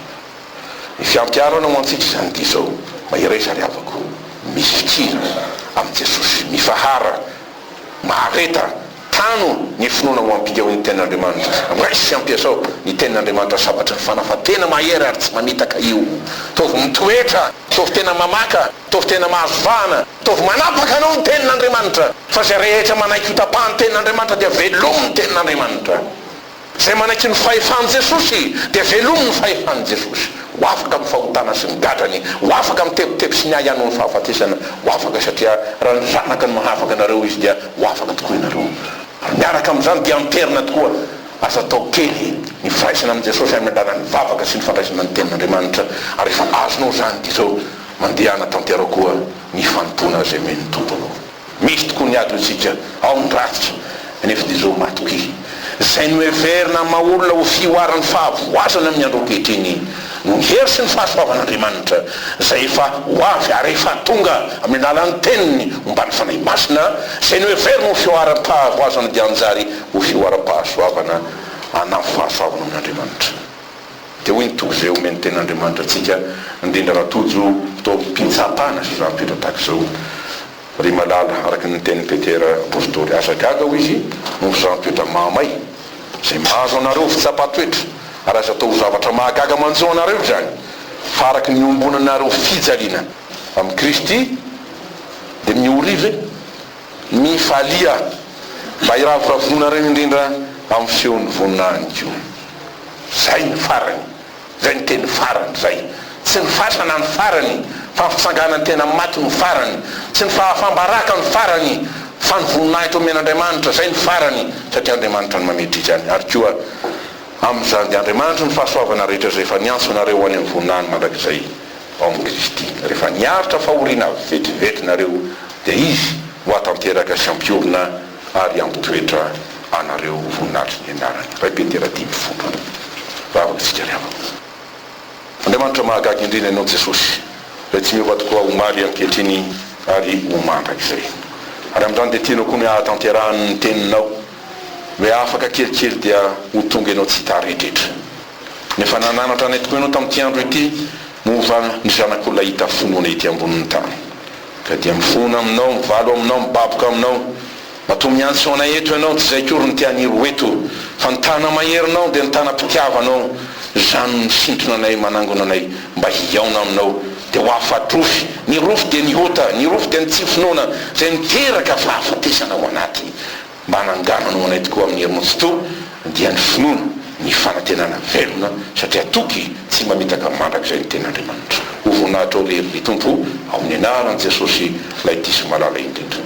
Ny fiampiharana ho antsika izany dia izao, Mahereza ry havako, mifikira amin'i Jesosy, mifahara, mahareta, tano ny finoana ho ampinga ho ny Tenin'Andriamanitra, raiso sy ampiasao ny Tenin'Andriamanitra sabatry ny fanahy fa tena mahery ary tsy mamitaka io. Ataovy mitoetra, ataovy tena mamaka, ataovy tena mahazo vahana, ataovy manapaka anao ny Tenin'Andriamanitra fa izay rehetra manaiky ho tapahan'ny Tenin'Andriamanitra dia velomin'ny Tenin'Andriamanitra. Izay manaiky ny fahefan'i Jesosy dia velomy ny fahefan'i Jesosy. Ho afaka amin'ny fahotana sy ny gadrany, ho afaka amin'ny tebiteby sy ny ahiahy noho ny fahafatesana, ho afaka satria raha ny Zanaka no mahafaka anareo Izy dia ho afaka tokoa ianareo. Ary miaraka amin'izany dia anterina tokoa, aza atao kely ny firaisana amin'i Jesosy amin'ny alalan'ny vavaka sy ny fandraisana ny Tenin'Andriamanitra, ary rehefa azonao izany dia izao, mandehana tanteraho koa ny fanompoana izay omen'ny Tompo anao. Misy tokoa ny ady hoy tsika, ao ny ratsy, nefa dia izao matokia. Izay noheverina maha olona ho fihoaran'ny fahavoazana amin'ny andro ankehitriny, noho ny hery sy ny fahasoavan'Andriamanitra, izay efa ho avy ary efa tonga amin'ny alalan'ny Teniny omban'ny Fanahy Masina, izay noheverina ho fihoaram-pahavoazana dia hanjary ho fihoaram-pahasoavana hanampy fahasoavana amin'Andriamanitra. Dia hoy ny toky izay omen'ny Tenin'Andriamanitra antsika, indrindra raha tojo fotoam-pitsapana sy zava-mitranga tahaka izao. Ry malala, araka ny tenin'i Petera apostoly, aza gaga, hoy izy, noho ny fizahan-toetra mahamay, izay mahazo anareo ho fitsapan-toetra, ary aza atao ho zavatra mahagaga manjo anareo izany, fa araka ny iombonanareo fijaliana amin'i Kristy. Dia mioria ve? Mifalia, mba hiravoravoanareo indrindra amin'ny feon'ny voninahiny koa. Izay ny farany. Izay ny teny farany izay. Tsy ny fasana ny farany, fa ny fitsanganan'ny tena maty no farany. Tsy ny fahafam-baraka no farany, fa ny voninahitra omen'Andriamanitra, izay no farany, satria Andriamanitra no mametra izany. Ary koa, amin'izany dia Andriamanitry ny fahasoavana rehetra izay efa niantso anareo ho any amin'ny voninahiny mandrakizay ao amin'i Kristy. Rehefa niaritra fahoriana vetivety nareo, dia Izy no hahatanteraka sy hampiorina ary hampitoetra anareo ho voninahitry ny anarany. Iray Petera 15. Vavaka isika ry havana. Andriamanitra mahagaga indrindra Ianao Jesosy, izay tsy miova tokoa omaly, ankehitriny ary ho mandrakizay. Ary amin'izany dia tianao koa ny hahatanterahan'ny ny teninao, hoe afaka kelikely dia ho tonga Ianao tsy hita redretra. Nefa nananatra anay tokoa Ianao tamin'ity andro ity, moa va ny zanak'olona hita finoana ety ambonin'ny tany? Ka dia mifona aminao, mivalo aminao, mibaboka aminao. Matoa miantso anay eto ianao, tsy izay akory no te haniry ho eto, fa ny tana-maherinao dia ny tanam-pitiavanao, izany no misintona anay, manangona anay mba hihaona aminao, dia ho afa-drofy, ny rofy dia ny ota, ny rofy dia ny tsy finoana, izay miteraka fahafatesana ao anaty. Mba hanangananao anay tokoa amin'ny herinao tsitoha, dia ny finoana, ny fanantenana velona, satria toky tsy mamitaka mandrakizay ny Tenin'Andriamanitra. Ho voninahitrao irery ry Tompo, ao amin'ny anaran'i Jesosy, ilay diso malala indrindra.